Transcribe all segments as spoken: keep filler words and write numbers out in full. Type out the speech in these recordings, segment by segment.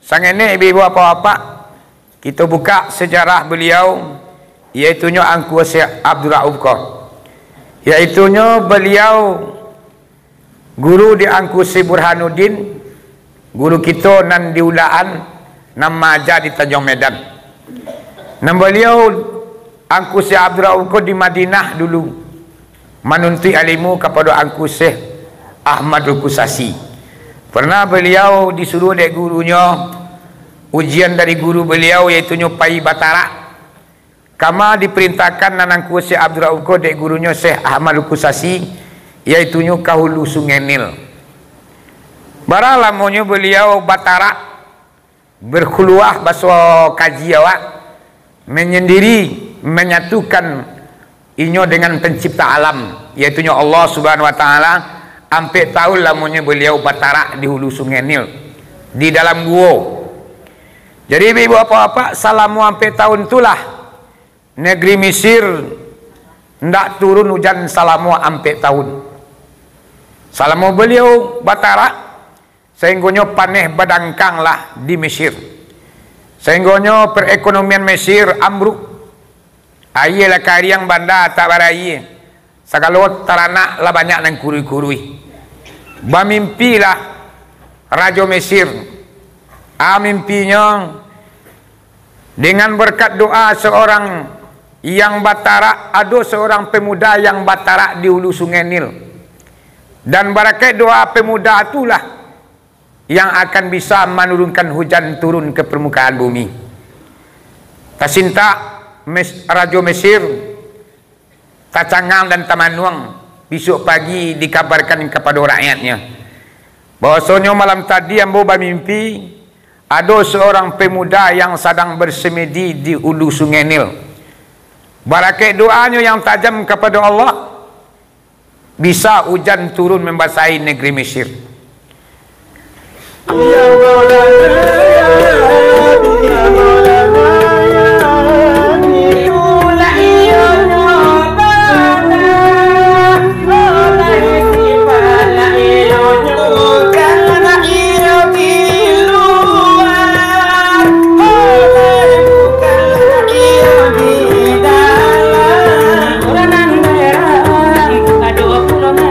Sangenek ibu-ibu, bapak-bapak, kito bukak sejarah baliau, yaitunyo Angku Syekh Abdul Rauf ko. Yaitunyo baliau guru di Angku Syekh Burhanuddin, guru kito nan di Ulakan, nan maaja di Tanjuang Medan. Nan baliau, Angku Syekh Abdul Rauf ko, di Madinah dulu manuntuik alimu kapado Angku Syekh Ahmad Rukusasi. Pernah baliau disuruah dek gurunyo, ujian dari guru baliau, yaitunyo pai batarak. Kama diparintahkan nan Angku Syekh Abdul Rauf ko dek gurunyo Syekh Ahmad Rukusasi, yaitunyo ka hulu Sungai Nil. Bara lamonyo baliau batarak, berkhuluwah, baso kaji awak, menyendiri, menyatukan inyo dengan pencipta alam, yaitunyo Allah Subhanahu wa Ta'ala. Ampek tahun lamonyo baliau batarak di hulu Sungai Nil, di dalam guo. Jadi, ibu-ibu, bapak-bapak, salamo ampek tahun tu lah, negeri Mesir ndak turun ujan salamo ampek tahun. Salamo baliau batarak, Sainggonyo paneh badangkang lah di Mesir. Sainggonyo perekonomian Mesir ambruk. Aia lah kariang, banda tak baraia. Sagalo taranak lah banyak nan kurui-kurui. Bamimpilah rajo Mesir. A mimpinyo, dengan berkat doa seorang yang batarak, ado seorang pemuda yang batarak di hulu Sungai Nil. Dan barakat doa pemuda itulah yang akan bisa manurunkan hujan turun ke permukaan bumi. Tasintak Mes-, Rajo Mesir, tacangang dan tamanuang, bisuak pagi dikabarkan kapado rakyatnyo, bahwasonyo malam tadi ambo bamimpi, ado seorang pemuda yang sadang bersemedi di hulu Sungai Nil. Barakat doanyo yang tajam kapado Allah, bisa ujan turun mambasahi negeri Mesir.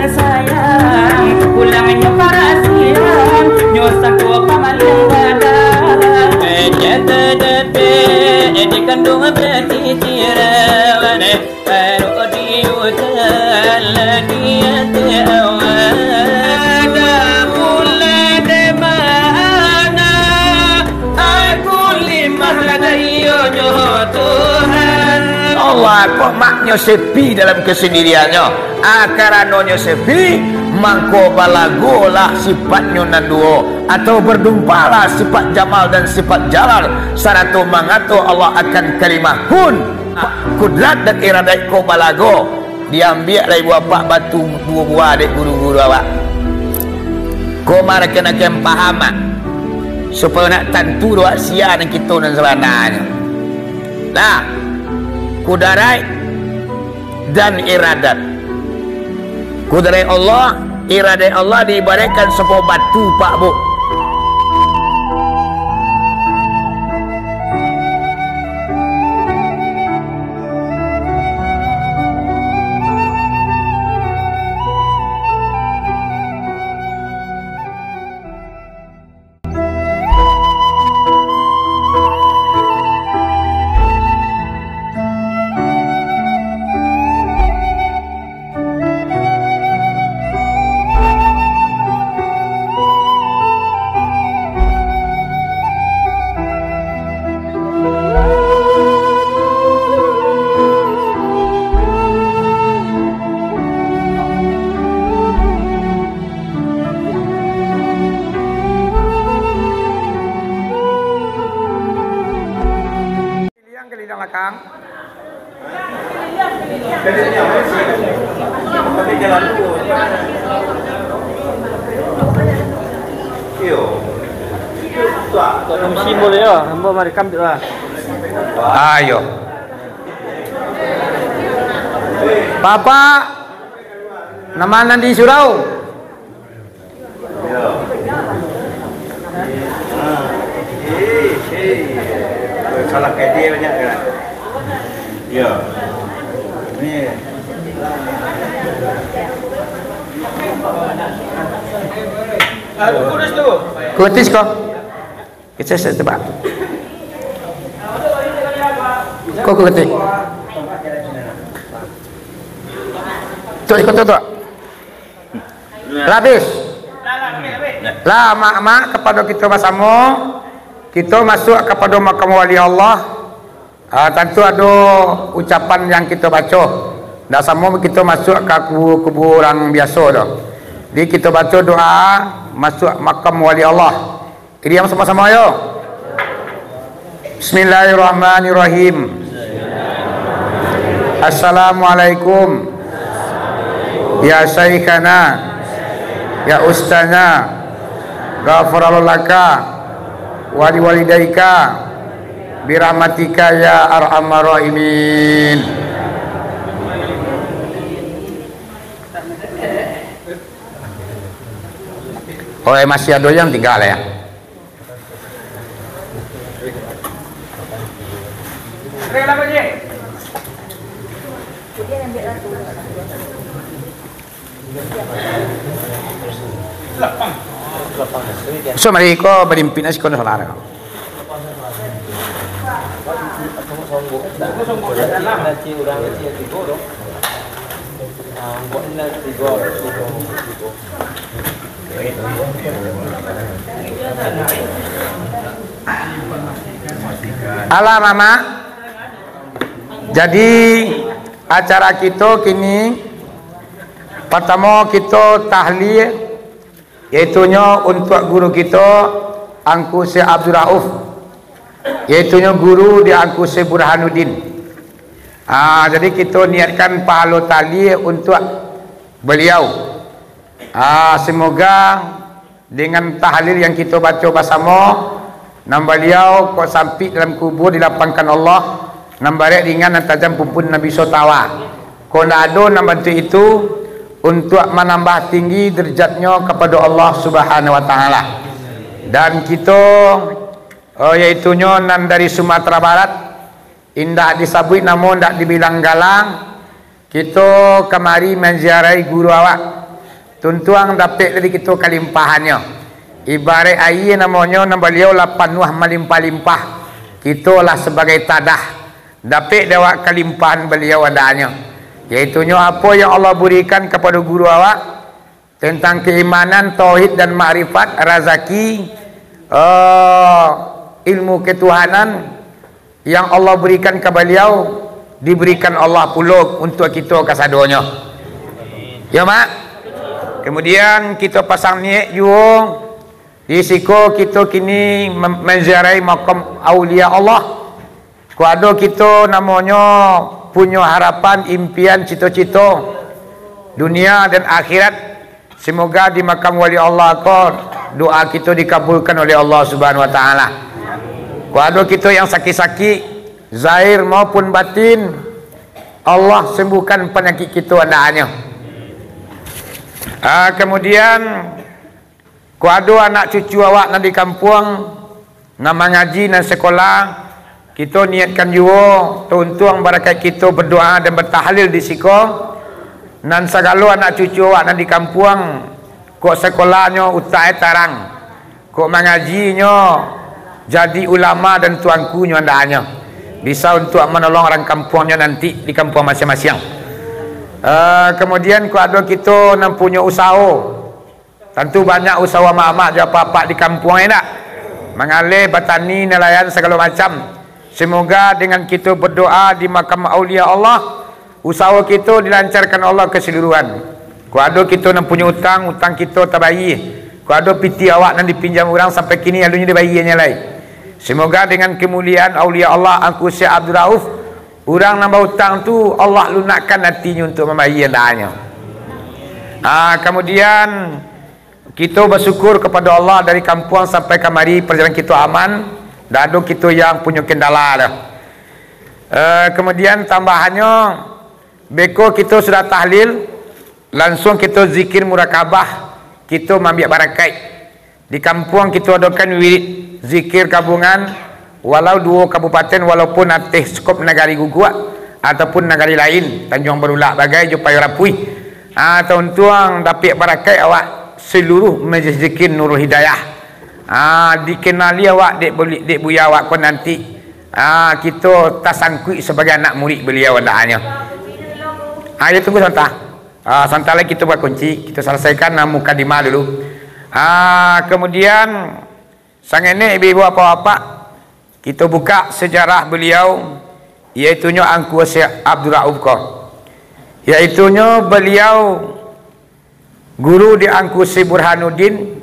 Sayang, pulangnyo parasian, nyo sangko pamaliang badan. Kecek tadapek, eh, di kanduang batitirawan, eh, baru diutan lagi ate awak. Ada pula di mana aku limah ladai, iyo nyo Tuhan. Allah, kok maknyo sepi dalam kesendiriannyo. Ah, karanonyo sepi, mangko balagolah sifatnyo nan duo, atau berdumpalah sifat Jamal dan sifat Jalal, sarato mangato Allah akan kalimah kun, kudrat dan iradat ko balago. Diambiak lai buah apak batu duo buah dek guru-guru awak. Ko marakan-akan paham, ah, supayo nak tantu doh sia nan kito nan sabananyo. Nah, kudaraik dan iradat. Kudaraik Allah, iradat Allah diibaraikkan sabuah batu, Pak, Bu. Keliling, keliling lakang. Musim boleh ya, hamba marekam tu lah. Ayo. Bapak, nama nan di surau? Iyo. Ha. Salah idea banyak kan? Ya. Ni. Kutis ko. Kita saya tebak. Ko kutis. Tu, iko tu, tu. Lah habis. Lah, mak-mak, kapado kito basamo, kito masuak kapado makam wali Allah. Ah, tantu ado ucapan yang kito baco. Ndak samo kito masuak ka kubu-kubu urang biaso tu. Jadi kito baco doa masuak makam wali Allah. Jadi, sama-sama, yo. Bismillahirrahmanirrahim. Assalamualaikum. Ya Syaikhana, ya Ustazna, ghafarallahu laka, wali walidaika, birahmatika ya arhamar rahimin. Oh, eh, masih ada yang tinggal ya? So, mari ko balimpik nasi kono saudara. Alah, Mamak. Jadi, acara kito kini, partamo kito tahlil, yaitunyo untuak guru kito, Angku Syekh Abdul Rauf, yaitunyo guru di Angku Syekh Burhanuddin. Ah, jadi kito niatkan pahalo tahlil untuak baliau. Ah, semoga dengan tahlil yang kito baco basamo, nan baliau kok sampik dalam kubur dilapangkan Allah, nan barek ringan nan tajam pumpun nan biso tawa. Kok ndak ado nan bantuak itu, untuak manambah tinggi derajatnyo kapado Allah Subhanahu wa Ta'ala. Dan kito, eh, yaitunyo nan dari Sumatera Barat, indak disabuik namo, indak dibilang gala, kito kamari manziarahi guru awak. Tuntuang dapek dari kito kalimpahannyo. Ibaraik aia namonyo, nan baliau lah panuah malimpah-limpah. Kito lah sabagai tadah. Dapek dek awak kalimpahan baliau andaanyo. Yaitunyo apo yang Allah burikan kapado guru awak, tentang keimanan, tauhid dan makrifat, razaki, eh, ilmu ketuhanan yang Allah berikan ka baliau, diberikan Allah pulo untuak kito kasadonyo. Yo, Mak? Kemudian kito pasang niat juo, di siko kito kini mem-, manziarahi makam aulia Allah. Kok ado kito namonyo punyo harapan, impian, cito-cito dunia dan akhirat, semoga di makam wali Allah ko doa kito dikabulkan oleh Allah Subhanahu wa Ta'ala. Kok ado kito yang sakik-sakik, zahir maupun batin, Allah sembuhkan panyakik kito andaanyo. Ah, kemudian, kok ado anak cucu awak nan di kampuang, nan mangaji, nan sekolah, kito niatkan juo, tauntuang barakaik kito berdoa dan bertahlil di siko, nan sagalo anak cucu awak nan di kampuang, kok sekolahnyo utak e tarang, kok mangajinyo jadi ulama dan tuangkunyo andaanyo, bisa untuak manolong urang kampuangnyo nanti di kampuang masiang-masiang. Eh, kemudian, kok ado kito nan punyo usaho, tantu banyak usaho amak-amak jo apak-apak di kampuang, indak? Mangaleh, batani, nalayan, sagalo macam. Semoga dengan kito berdoa di makam aulia Allah, usaho kito dilancarkan Allah keseluruhan. Kok ado kito nan punyo utang, utang kito tabayie. Kok ado pitih awak nan dipinjam urang sampai kini alun dibayienyo lai. Semoga dengan kemuliaan aulia Allah Angku Syekh Abdul Rauf, urang nan bautang tu Allah lunakkan atinyo untuk mambayie andaanyo. Ah, kemudian, kito basyukur kapado Allah, dari kampuang sampai kamari parjalanan kito aman, ndak ado kito yang punyo kendala doh. Eh, kemudian tambahannyo, beko kito sudah tahlil, langsuang kito zikir murakabah, kito maambiak barakaik. Di kampuang kito adokan wirid zikir gabungan, walau duo kabupaten, walaupun ateh skop nagari guguak, ataupun nagari lain, Tanjuang Barulak bagai jo Payo Rapuih. Ah, tauntuang dapek barakaik awak seluruh Majlis Zikir Nurul Hidayah. Ah, dikenali awak dek beli-, dek buya awak ko nanti. Ah, kito tasangkuik sabagai anak murid beliau andakanyo. Ah, iyo tunggu sabanta. Ah, sabanta lai kito bakunci, kito salasaikan, ah, mukadimah dulu. Ah, kamudian, sangenek ibu-ibu bapak-bapak, kito bukak sejarah beliau, yaitunyo Angku Syekh Abdul Rauf ko. Yaitunyo beliau guru di Angku Syekh Burhanuddin,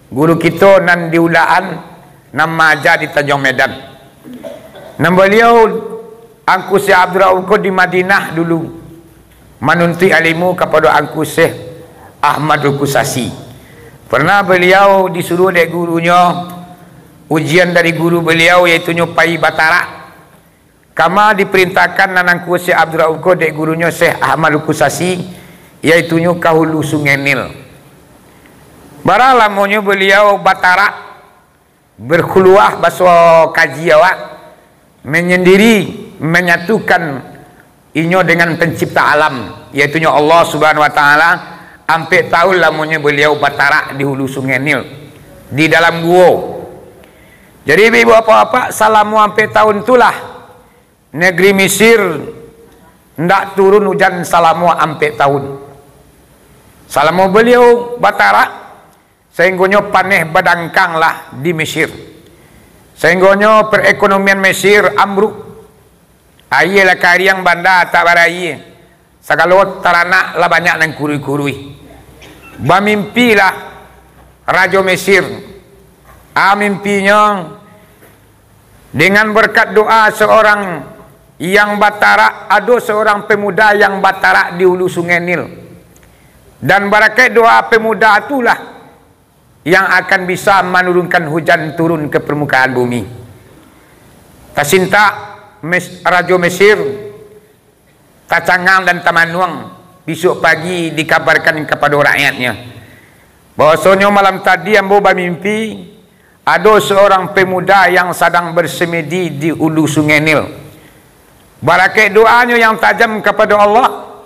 guru kito nan di Ulaan, nan maaja di Tanjuang Medan. Nan baliau, Angku Syekh Abdul Rauf ko di Madinah dulu, manuntuik alimu kapado Angku Syekh Ahmadul Kusasi. Pernah baliau disuruah dek gurunyo, ujian dari guru baliau, yaitunyo pai batarak. Kama diparintahkan nan Angku Syekh Abdul Rauf ko dek gurunyo Syekh Ahmadul Kusasi, yaitunyo ka hulu Sungai Nil. Bara lamonyo baliau batarak, berkhuluwah baso kaji awak, menyendiri, menyatukan inyo dengan Pencipta alam, yaitunyo Allah Subhanahu wa Ta'ala, ampek tahun lamonyo baliau batarak di hulu Sungai Nil, di dalam guo. Jadi, ibu-ibu, bapak-bapak, salamo ampek tahun tu lah, negeri Mesir ndak turun ujan salamo ampek tahun. Salamo baliau batarak, sainggonyo paneh badangkang lah di Mesir. Sainggonyo perekonomian Mesir ambruk. Aia lah kariang, banda tak baraia. Sagalo taranak lah banyak nan kurui-kurui. Bamimpilah Rajo Mesir. A, mimpinyo, dengan berkat doa seorang yang batarak, ado seorang pemuda yang batarak di hulu Sungai Nil. Dan barakaik doa pemuda itulah yang akan bisa manurunkan hujan turun ke permukaan bumi. Tasintak Mes-, Rajo Mesir, tacangang dan tamanuang, bisuak pagi dikabarkan kapado rakyatnyo, bahwasonyo malam tadi ambo bamimpi, ado seorang pemuda yang sadang bersemedi di ulu Sungai Nil. Barakaik doanyo yang tajam kapado Allah,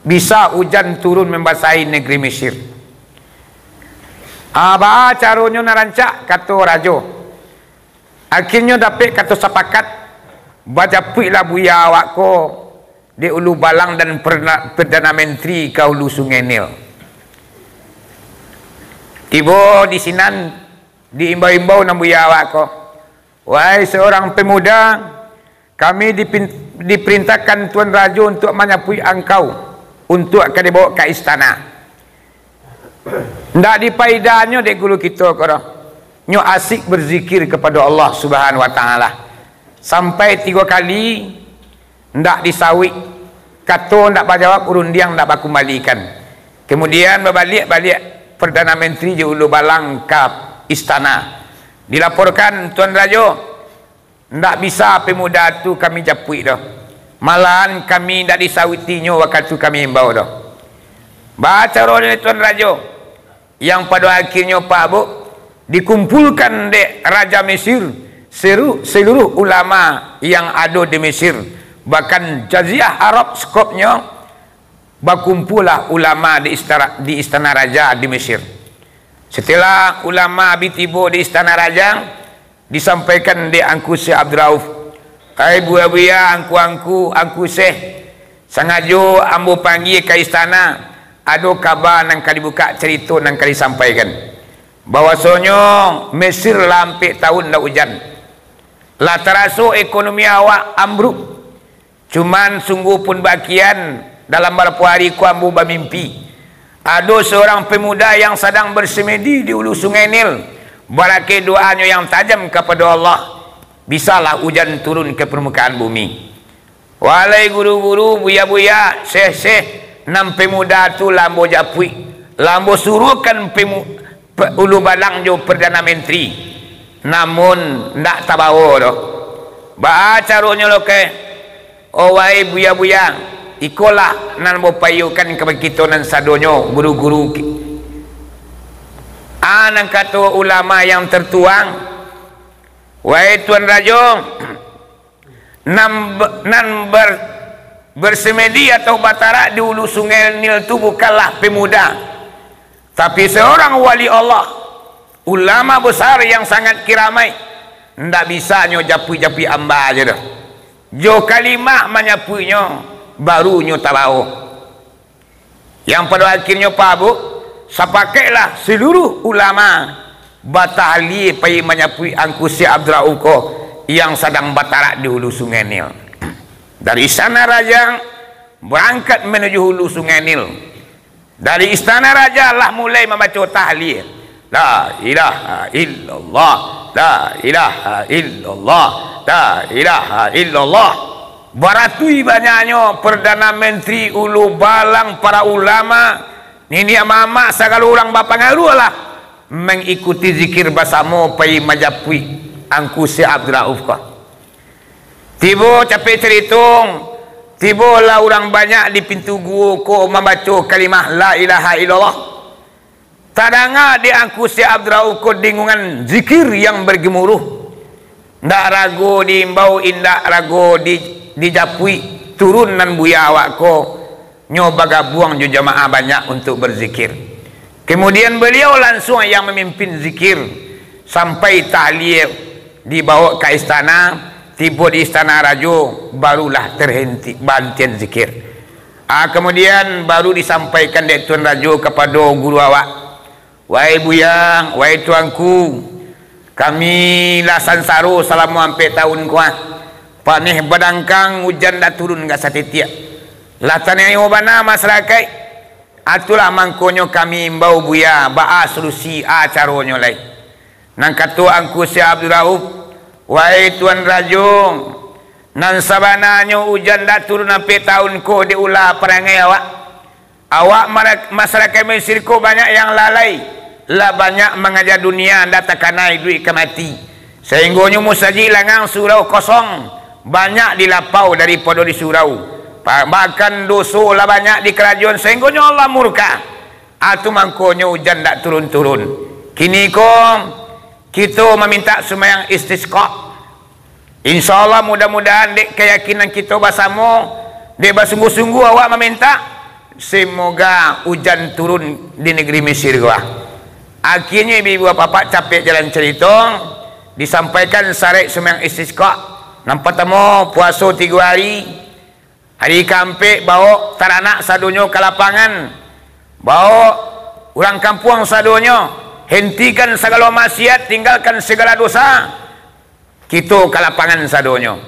bisa ujan turun mambasahi negeri Mesir. Ah, baa caronyo nan rancak, kato rajo. Akhirnyo dapek kato sapakat, bajapuiklah buya awak ko di Ulu Balang dan Perdana, Perdana Menteri ka hulu Sungai Nil. Tibo di sinan, diimbau-imbau nan buya awak ko, "Wahai seorang pemuda, kami dipin-, diperintahkan Tuan Rajo untuk manyapuik angkau, untuk ka dibawa ka istana." Ndak dipaidannyo dek guru kito ko doh. Nyo asik berzikir kepada Allah Subhanahu wa Ta'ala. Sampai tigo kali ndak disauik, kato ndak bajawab, urundiang ndak bakumbalikan. Kemudian babaliak-baliak Perdana Menteri jo Ulu Balang ka istana. Dilaporkan, "Tuan Rajo, ndak bisa pemuda tu kami japuik doh. Malahan kami ndak disauitinyo wakatu kami imbau doh." Baa caronyo, Tuan Rajo? Yang pado akhirnyo, Pak Buk, dikumpulkan dek Raja Mesir seru-, seluruh ulama yang ado di Mesir, bahkan jaziah Arab sekopnyo, bakumpullah ulama di istana, di istana raja di Mesir. Setelah ulama bi tibo di istana raja, disampaikan dek Angku Syekh Abdul Rauf, "Hai buya-buya, angku-angku, angku Syekh, sangajo ambo panggia ka istana, ado kaba nan ka dibukak, carito nan ka disampaikan, bahwasonyo Mesir lah ampek tahun ndak ujan. Lah taraso ekonomi awak ambruk. Cuman sungguah pun bakian, dalam barapo hari ko ambo bamimpi, ado seorang pemuda yang sadang bersemedi di ulu Sungai Nil. Barakaik doanyo yang tajam kapado Allah, bisalah ujan turun ka parmukaan bumi." Walai guru-guru, buya-buya, syekh-syekh, nan pemuda tu lah ambo japuik, lah ambo suruahkan pemu-, Pe-, Ulu Balang jo Perdana Menteri, namun ndak tabawo doh. Baa caronyo lo keh? Owai buya-buya, ikolah nan ambo paiyokan kabake kito nan sadonyo, guru-guru ki-, a, nan kato ulama yang tertuang, Wahai Tuan Rajo, nan, be- nan ber- bersemedi atau batarak di hulu Sungai Nil tu bukanlah pemuda, tapi seorang wali Allah, ulama besar yang sangat kiramaik. Ndak bisa nyo japuik-japuik amba je doh. Jo kalimah manyapuiknyo, baru nyo tabawo. Yang pado akhirnyo, Pak Bu, sapakaiklah seluruh ulama batahlia pai manyapuik Angku Syekh Abdul Rauf ko yang sadang batarak di hulu Sungai Nil. Dari istana raja, barangkat manuju hulu Sungai Nil. Dari istana raja lah mulai mambaco tahlia. La ilaha illallah, la ilaha illallah, la ilaha illallah. Baratui banyaknyo Perdana Menteri, ulu balang, para ulama, niniak mamak, sagalo urang bapangaruah lah mangikuti zikir basamo pai majapuik Angku Syekh Abdul Rauf ko. Tibo capek carito, tibolah urang banyak di pintu guo ko mambaco kalimah la ilaha illallah. Tadanga di Angku Syekh Abdul Rauf ko dengungan zikir yang bergemuruh. Ndak rago diimbau, indak rago di, dijapuik, turun nan buya awak ko, nyo bagabuang jo jamaah banyak untuk berzikir. Kemudian beliau lansuang yang mamimpin zikir, sampai tahlia dibawa ka istana, tibo di istana rajo, barulah terhenti, baantian zikir. Ah, kemudian baru disampaikan dek Tuan Rajo kapado guru awak, "Wahai Buyang, wahai Tuanku, kami lah sansaro salamo ampek tahun ko, ah. Paneh badangkang, ujan ndak turun ka satitiak. Lah taniayo bana masarakaik. Itulah mangkonyo kami imbau Buya, baa solusi, a caronyo lai?" Nan kato Angku Syekh Abdul Rauf, "Wahai Tuan Rajo, nan sabananyo ujan ndak turun ampek tahun ko dek ulah parangai awak. Awak mara-, masarakaik Mesir ko banyak yang lalai, lah banyak mangaja dunia, ndak takana iduik ka mati. Sainggonyo musajik langang, surau kosong, banyak dilapau daripado disurau. Ba-, bahkan doso lah banyak dikarajoan, sainggonyo Allah murka. Atu mangkonyo ujan ndak turun-turun. Kiniko, kito mamintak sumbayang istisqa. Insya Allah, mudah-mudahan dek kayakinan kito basamo, dek basungguah-sungguah awak mamintak, semoga ujan turun di negeri Mesir ko, ah." Akhirnyo, ibu-ibu, bapak-bapak, capek jalan carito, disampaikan saraik sumbayang istisqa. Nan partamo, puaso tigo hari, hari kaampek, baok taranak sadonyo ka lapangan, baok urang kampuang sadonyo, hentikan sagalo maksiat, tinggalkan sagala dosa, kito ka lapangan sadonyo.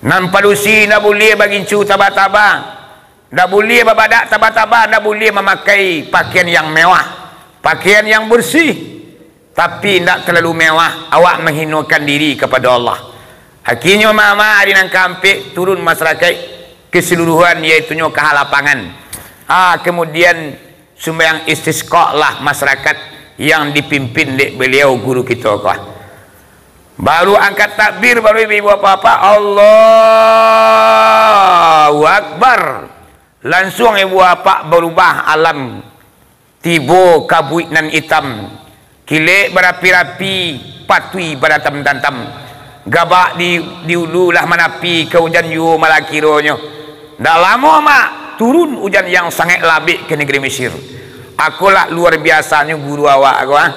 Nan padusi ndak buliah bagincu taba-taba, ndak buliah babadak taba-taba, ndak buliah mamakai pakaian yang mewah, pakaian yang bersih, tapi indak talalu mewah, awak manghinokan diri kapado Allah. Akhirnyo, mama, ari nan kaampek turun masarakaik keseluruhan, yaitunyo ka lapangan. Ah, kemudian sumbayang istisqa lah masarakat yang dipimpin dek beliau guru kito ko. Baru angkat takbir, baru ibu-ibu bapak-bapak, Allahu Akbar. Lansuang ibu bapak barubah alam. Tibo kabuik nan itam, kilek barapi-rapi, patui baratam-tantam. Gabak di, di ulu lah manapi, ka ujan juo malah kironyo. Ndak lamo, mak, turun ujan yang sangaik labek ka negeri Mesir. Akolah luar biasanyo guru awak ko, ah.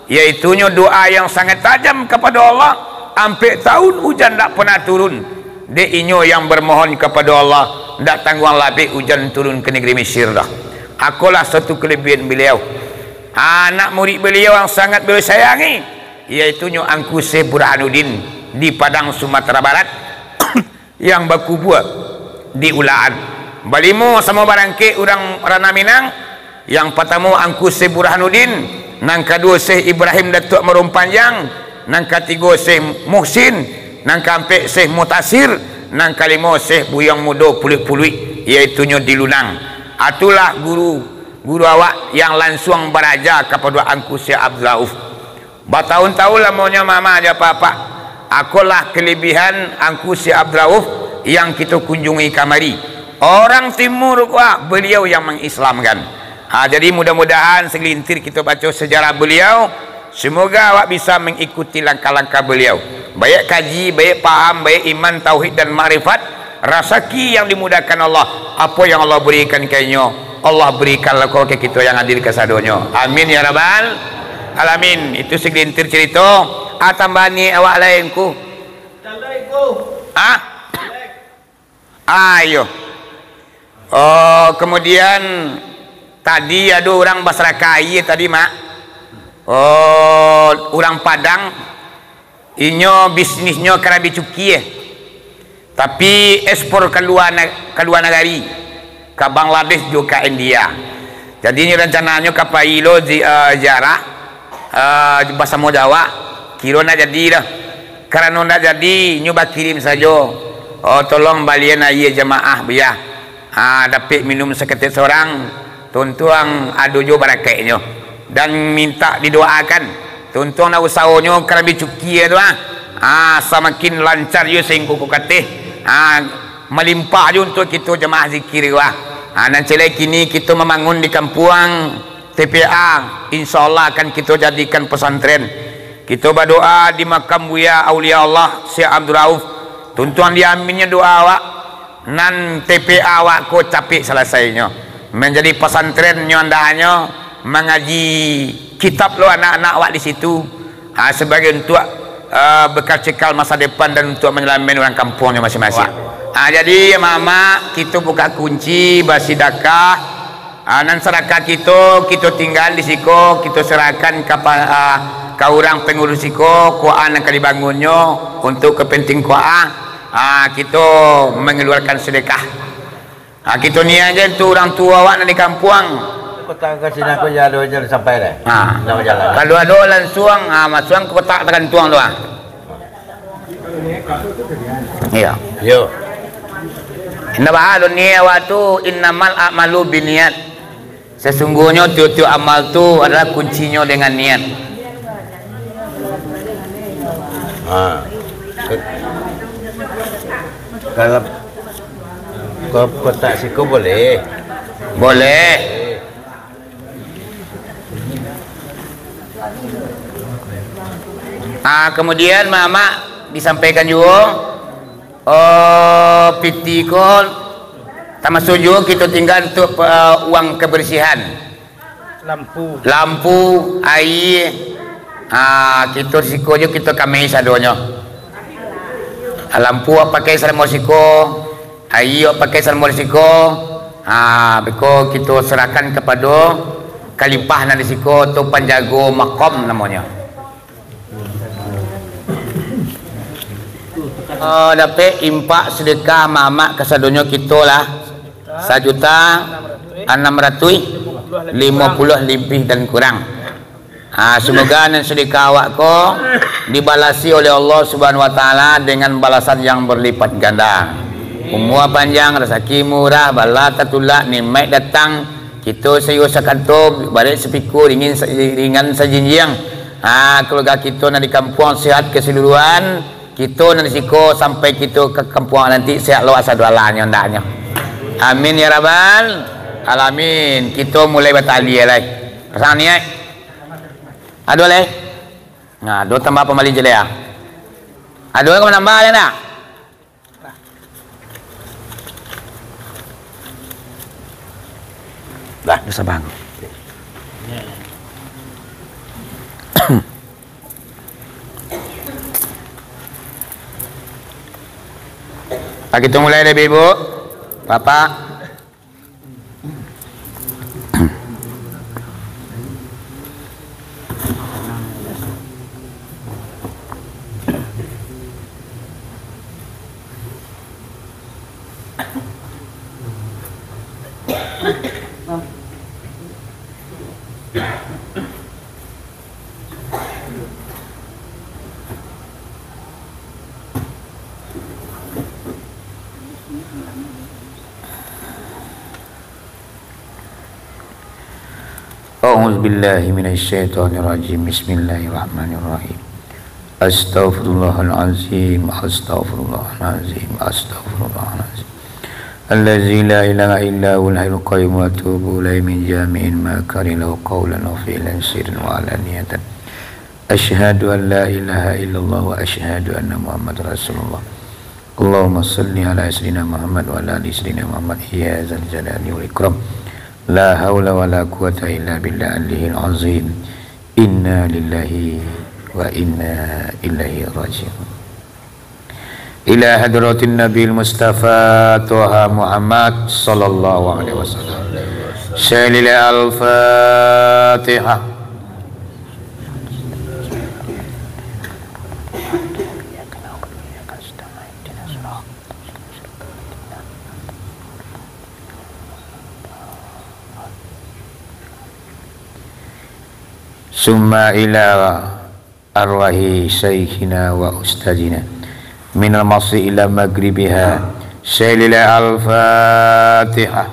Yaitunyo doa yang sangat tajam kapado Allah, ampek tahun ujan ndak pernah turun. Dek inyo yang bermohon kapado Allah, ndak tangguang labek ujan turun ka negeri Mesir doh. Akolah suatu kelebihan beliau. Anak murid beliau yang sangat beliau sayangi, yaitunyo Angku Syekh Burhanuddin di Padang, Sumatera Barat, yang bakubua di Ulaan. Balimo samo barangkek urang Ranah Minang, yang partamo Angku Syekh Burhanuddin, nan kaduo Syekh Ibrahim Datuak Maruang Panjang, nan katigo Syekh Muhsin, nan kaampek Syekh Mutasir, nan kalimo Syekh Buyuang Mudo Puluik-Puluik, yaitunyo di Lunang. Itulah guru, guru awak yang lansuang baraja kapado Angku Syekh Abdul Rauf. Batahun-tahun lamonyo mama jo papa, akolah kelebihan Angku Syekh Abdul Rauf yang kito kunjungi kamari. Orang timur ko, beliau yang mangislamkan. Ha, jadi mudah-mudahan segelintir kito baco sejarah beliau, Semoga awak bisa mengikuti langkah-langkah beliau. Baik kaji, baik paham, baik iman, tauhid, dan makrifat. Rasaki yang dimudahkan Allah. Apa yang Allah berikan ka inyo, Allah berikanlah ka kita yang hadir kasadonyo. Amin ya rabbal alamin. Itu segelintir cerita. Ah, tambah ni awak lain ku. Ah? Ayo. Oh, kemudian tadi ado urang basarakah aia tadi, Mak. Oh, urang Padang, inyo bisnisnyo karabi cukie. Tapi ekspor ka lua na-, ka lua nagari, ka Bangladesh jo ka India. Jadi, inyo rancananyo ka pai lo zi-, eh, ziarah, eh, basamo jo awak, kiro ndak jadi doh. Karano ndak jadi, inyo bakirim sajo, "Oh, tolong balian aia jamaah, Buya. Ah, dapek minum saketek sorang, tuntuang ado jo barakaiknyo. Dan mintak didoakan, tuntuang nak usahonyo karabi cukie tu, ah. Ah, samakin lancar jo sainggo ka ateh. Ah, malimpah jo untuak kito jamaah zikir tu, ah." Ah, nan ciek lai kini kito mambangun di kampuang T P A, insya Allah akan kito jadikan pesantren. Kito badoa di makam Buya Aulia Allah Syekh Abdul Rauf. Tuntuang diaminnyo doa awak, nan T P A awak ko capek salasainyo. Manjadi pesantren nyo andahnyo mangaji kitab lo anak-anak awak di situ. Ha, sabagai untuak, eh, bekal cikal masa depan dan untuak manyalamaik urang kampuangnyo masing-masing. Ha, jadi, amak-amak, kito buka kunci, basidakah. Ha, nan sadakah kito, kito tinggal di siko, kito serahkan ka pa-, ah, ka urang pangurus siko, kuaa nan ka dibangunnyo untuak kapentiang kuaa. Ha, kito mangaluarkan sadakah. Ha, kito niaik se untuak urang tuo awak nan di kampuang. Kota ka sini aku ja ado je sampai deh. Ha. Nak bajalan. Kalau ado lansuang, ha, masuang ka kotak tagantuang tu, ha. Iyo. Yo. Indak baa lo niaik awak tu, innamal a'malu binniat. Sesungguhnyo tiok-tiok amal tu adalah kuncinyo dengan niat. Ha. Ke-, kalau ko-, kotak siko boleh? Boleh. Ah, kemudian, Mamak disampaikan juo, oh, piti ko, tamasuak juo kito tingga untuak, eh, uang kebersihan. Lampu. Lampu, aia. Ha, kito siko jo kito kamai sadonyo. Lampu awak pakai salamo siko, aia awak pakai salamo siko. Ha, beko kito serahkan kapado khalifah nan di siko tu, panjago makom namonyo. Eh, dapek impak sedekah mamak kasadonyo kito lah, sajuta anam ratuih limo puluah lebih dan kurang. Ha, semoga nan sedekah awak ko dibalasi oleh Allah Subhanahu Wa Taala dengan balasan yang berlipat ganda. Umua panjang, rasaki murah, bala tatulak, nikmat datang, kito sayua sakanto, barek sapikua, ringan sa-, ringan sajinjiang. Ha, keluarga kito nan di kampuang sehat keseluruhan, kito nan di siko sampai kito ka kampuang nanti sehat lo asa doalahnyo ndaknyo. Amin ya rabbal alamin. Kito mulai batahliah lai. Pasang niaik. Ado lai? Nah, ado tambah pambali jelek ah. Ado ka manambah lai ndak? Dah. Dah sabang. Ah, kito mulai dari ibu, bapak. A'udzubillahi minasyaitonirrajim. Bismillahirrahmanirrahim. Astaghfirullahalazim, astaghfirullahalazim, astaghfirullahalazim. Allazi la ilaha illa huwal hayyul qayyum wa atubu ilaihi min jami'il makari lahu qaulan wa fi'lan sirran wa alaniyatan. Asyhadu an la ilaha illallah wa asyhadu anna Muhammadar Rasulullah. Allahumma shalli ala sayyidina Muhammad wa ala ali sayyidina Muhammad, ya dzal jalali wal ikram. La haula wa la quwwata illa billahil aliyil azim. Inna lillahi wa inna ilaihi raji'un. Ila hadratin Nabil Mustafa Toha Muhammad sallallahu alaihi wasallam. Syalila Al-Fatihah. Summa ila arwahi syaikhina wa ustadzina minal masyriqi ila maghribiha. Syalila Al-Fatihah.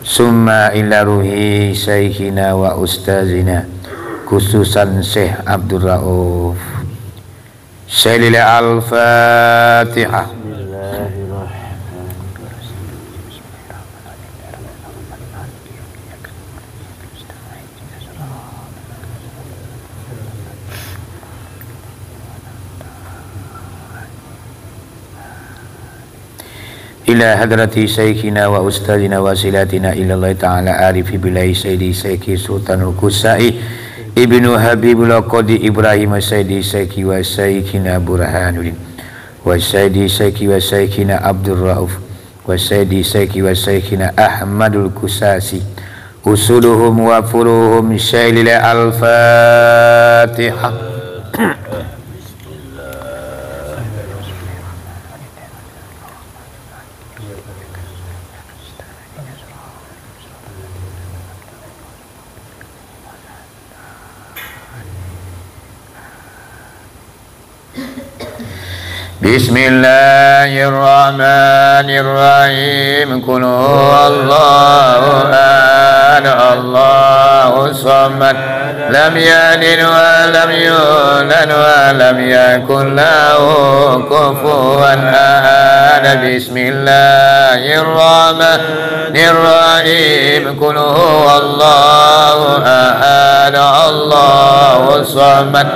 Summa ila ruhi syaikhina wa ustazina, khususan Syekh Abdul Rauf. Syalila Al-Fatihah. Bismillahirrahmanirrahim. Ila hadrati syaikhina wa ustadzina wasilatina ilallahi ta'ala arifi billahi sayyidi syaikhi Sultanul Kusai ibnu Habibullah Qadi Ibrahim sayyidi syaikhi wa syaikhina Burhanuddin wa sayyidi syaikhi wa syaikhina Abdul Rauf wa sayyidi syaikhi wa syaikhina Ahmadul Kusasi usuluhum wa furuhum. Syalila Al-Fatihah. Bismillahirrahmanirrahim. Qul huwallahu ahad, Allahus samad. Lam yalid wa lam yulad wa lam yakul lahu kufuwan ahad. Bismillahirrahmanirrahim. Qul huwallahu ahad, Allahus samad.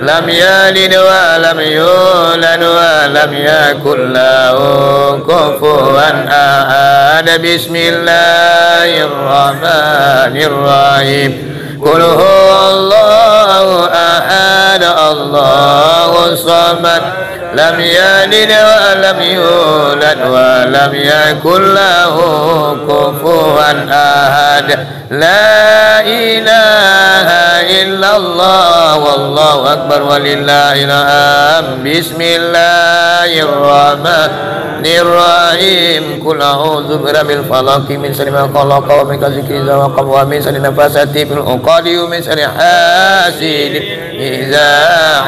Lam yalid wa lam yulad wa lam yakul lahu kufuwan ahad. Bismillahirrahmanirrahim. Qul huwallahu ahad, Allahus samad. Lam yalid wa lam yulad wa lam yakul lahu kufuwan ahad. La ilaha illallah, wallahu akbar, walillahil hamd. Bismillahirrahmanirrahim. Qul a'udzu birabbil falaq, min syarri ma khalaq, wa min ghasiqin idza waqab, wa min syarri nafasati fil uqad, wa min syarri hasidin idza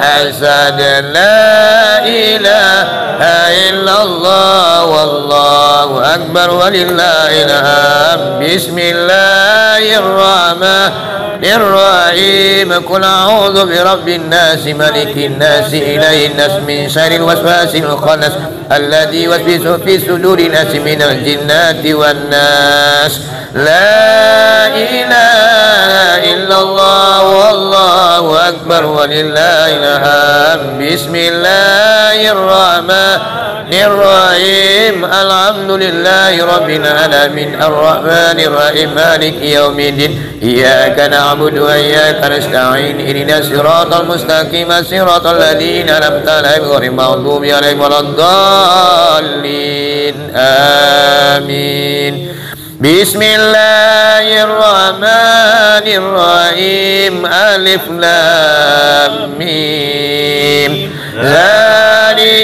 hasad. La ilaha illallah, wallahu akbar, walillahil hamd. Bismillahirrahmanirrahim. Qul a'udzu birabbin nas, malikin nas, ilahin nas, min syarril waswasil khannas, alladzi yuwaswisu fi sudurin nas, minal jinnati wan nas. La ilaha illallah, wallahu akbar, walillahil hamd. Bismillahirrahmanirrahim. Alhamdulillahi rabbil alamin, arrahmanirrahim, maliki yaumiddin. Iyyaka na'budu wa iyyaka nasta'in. Ihdinas siratal mustaqim, siratal ladzina an'amta 'alaihim, ghairil maghdubi 'alaihim waladdallin. Amin. Bismillahirrahmanirrahim. Alif Lam Mim. Dzalika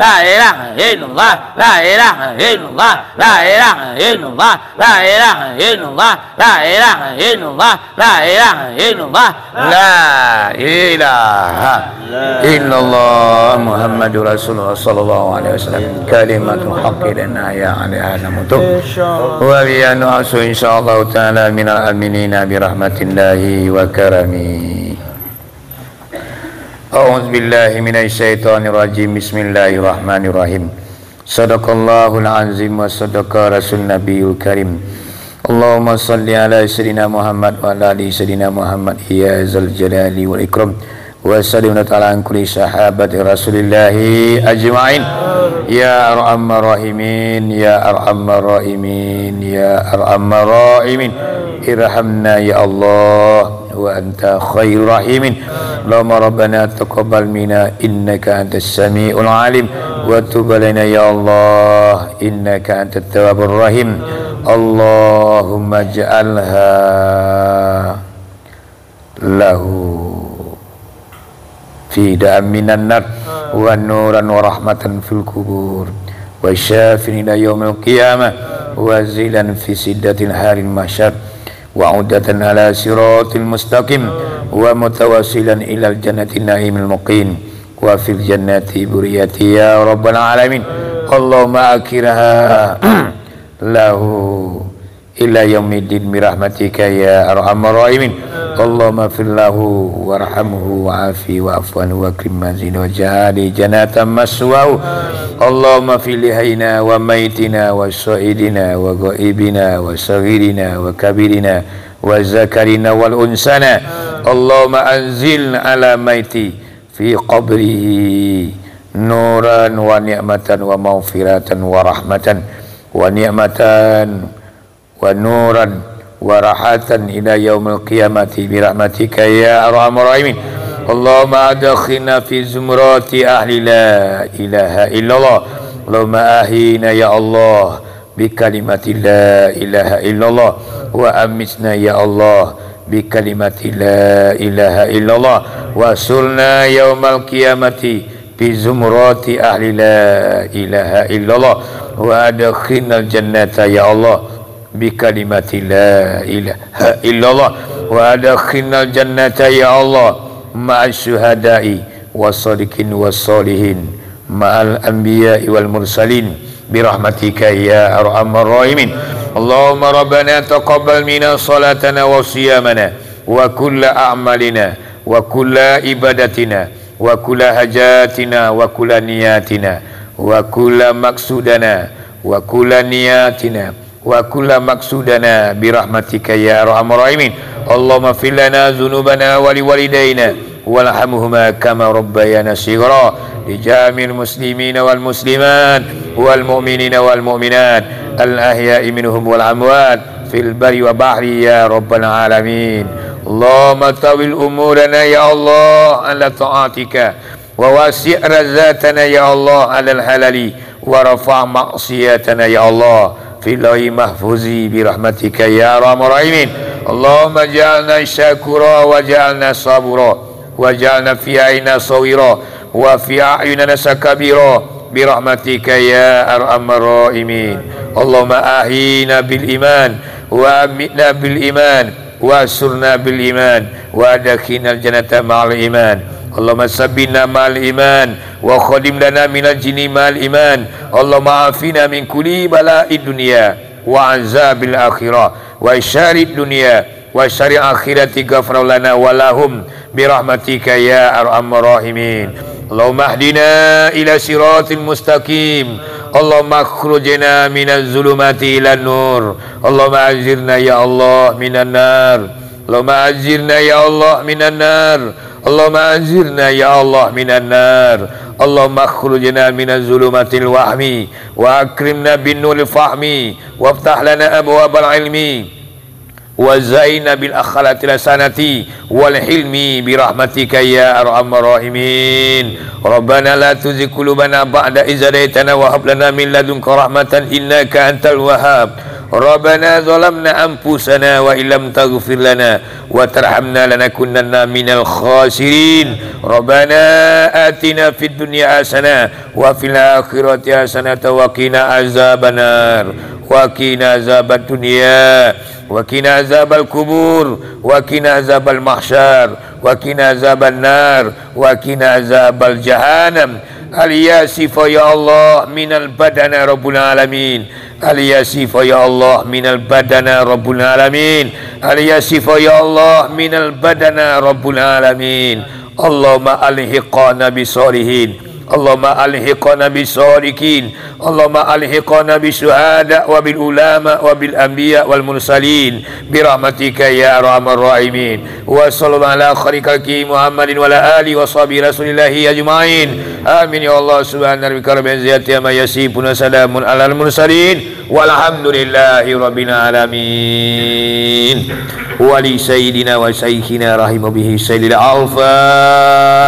la ilaha illallah, la ilaha illallah, la ilaha illallah, la ilaha illallah, la ilaha illallah, la ilaha illallah, la ilaha illallah Muhammadur Rasulullah sallallahu alaihi wasallam. Kalimatul haqqi dan ahya alaiha namutu. Wa biya nu'asu insyaallah ta'ala minal aminina birahmatillahi wa karami. A'udzubillahi minasyaitonirrajim. Bismillahirrahmanirrahim. Sadaqallahul azim wa sadaqa rasul nabiyul karim. Allahumma salli ala sayyidina Muhammad wa ala ali sayyidina Muhammad ya zal jalali wal ikram. Wa sallim ta'ala an kulli sahabati Rasulillahi ajma'in. Ya arhamar rahimin, ya arhamar rahimin, ya arhamar rahimin. Irhamna ya Allah, wa anta khairur rahimin. Allahumma rabbana taqabbal minna innaka antas samiul alim, wa tub alaina ya Allah innaka antat tawwabur rahim. Allahumma ja'alha lahu fidaan minan nar, wa nuran wa rahmatan fil kubur, wa syafi'an ila yaumil qiyamah, wa zilan fi sidratil harin mahsyar, wa udatan ala siratil mustaqim, wa mutawasilan ilal jannati naimil muqim, wa fil jannati buriyati ya rabbal alamin. Allahumma akhirha lahu ila yaumiddin birahmatika ya arhamar rahimin. Allahumma fir lahu warhamhu wa'afi wa'fu anhu wa akrim manzilahu waj'alhu jannatan maswahu. Allahumma fir li hayyina wa maitina wa syahidina wa ghaibina wa saghirina wa kabirina wa zakarina wal unsana. Allahumma anzil ala maiti fi qabrihi nuran wa ni'matan wa maghfiratan wa rahmatan wa ni'matan wa nuran wa rahatan ila yaumil qiyamati birahmatika ya arhamar rahimin. Allahumma adkhilna fi zumrati ahli la ilaha illallah. Allahumma ahyina ya Allah bi kalimati la ilaha illallah, wa amitna ya Allah bi kalimati la ilaha illallah, wa ahsyurna yaumal qiyamati fi zumrati ahli la ilaha illallah, wa adkhilnal jannata ya Allah bi kalimati la ilaha illallah, wa adkhilnal jannata ya Allah ma'asy syuhada'i was shadiqin was shalihin ma'al anbiya'i wal mursalin birahmatika ya arhamar rahimin. Allahumma rabbana taqabbal minna shalatana wa shiyamana wa kulla a'malina wa kulla ibadatina wa kulla hajatina wa kulla niyatina wa kulla maqsudana wa kulla niyatina wa kulla maqsudana birahmatika ya arhamar rahimin. Allahumma ighfir lana dzunubana wa liwalidaina warhamhuma kama rabbayana shighara, li jami'il muslimina wal muslimat wal mu'minina wal mu'minat al ahya'i minhum wal amwat fil barri wa bahri ya rabbal alamin. Allahumma tawwil umurana ya Allah ala ta'atika wa wasi' razatana ya Allah alal halali wa rafa' maksiatana ya Allah fil lauhi mahfuzi birahmatika ya arhamar rahimin. Allahumma ja'alna syakura wa ja'alna sabura wa ja'alna fi a'yunina sawira wa fi a'yunina sakabira birahmatika ya arhamar rahimin. Allahumma ahina bil iman wa amitna bil iman wa surna bil iman wa adkhilnal jannata ma'al iman. Allahumma sabbitna ma'al iman wa khadim lana minal jinni ma'al iman. Allahumma afina min kulli bala'id dunya wa azabil akhirah wa syarid dunya wa syarid akhirati ghafar lana wa lahum birahmatika ya arhamar rahimin. Allahumma ahdina ila siratil mustaqim. Allahumma akhrijna minaz zulumati ilan nur. Allahumma anzilna ya Allah minan nar. Allahumma anzilna ya Allah minan nar. Allahumma anzilna ya Allah minan nar. Allahumma akhrijna minaz zulumatil wahmi wa akrimna bin nuril fahmi waftah lana abwabal ilmi wa zayyinna bil akhlaqil hasanati wal hilmi birahmatika ya arhamar rahimin. Rabbana la tuzigh qulubana ba'da idh hadaytana wa hab lana min ladunka rahmatan innaka antal wahhab. Rabbana zalamna anfusana wa illam taghfir lana wa tarhamna lanakunanna minal khasirin. Rabbana atina fid dunya hasanah wa fil akhirati hasanah wa qina azabannar. Wa qina azabad dunya wa qina azabal kubur wa qina azabal mahsyar wa qina azaban nar wa qina azabal jahannam. Al-ya sifa ya Allah minal badana rabbul alamin. Al-ya sifa ya Allah minal badana rabbul alamin. Al-ya sifa ya Allah minal badana rabbul alamin. Allahumma alhiqna bis sholihin. Allahumma alhiqna bis sholihin. Allahumma alhiqna bis syuhada wa bil ulama wa bil anbiya wal mursalin birahmatika ya arhamar rahimin. Wa sallallahu ala khairi khalqi Muhammadin wa ala alihi wa sahbihi rasulillahi ajmain. Amin ya Allah. Subhana rabbika rabbil izzati amma yasifun wa salamun alal mursalin walhamdulillahi rabbil alamin. Wa li sayyidina wa syaikhina rahimabihi sayyidil al-Fatihah.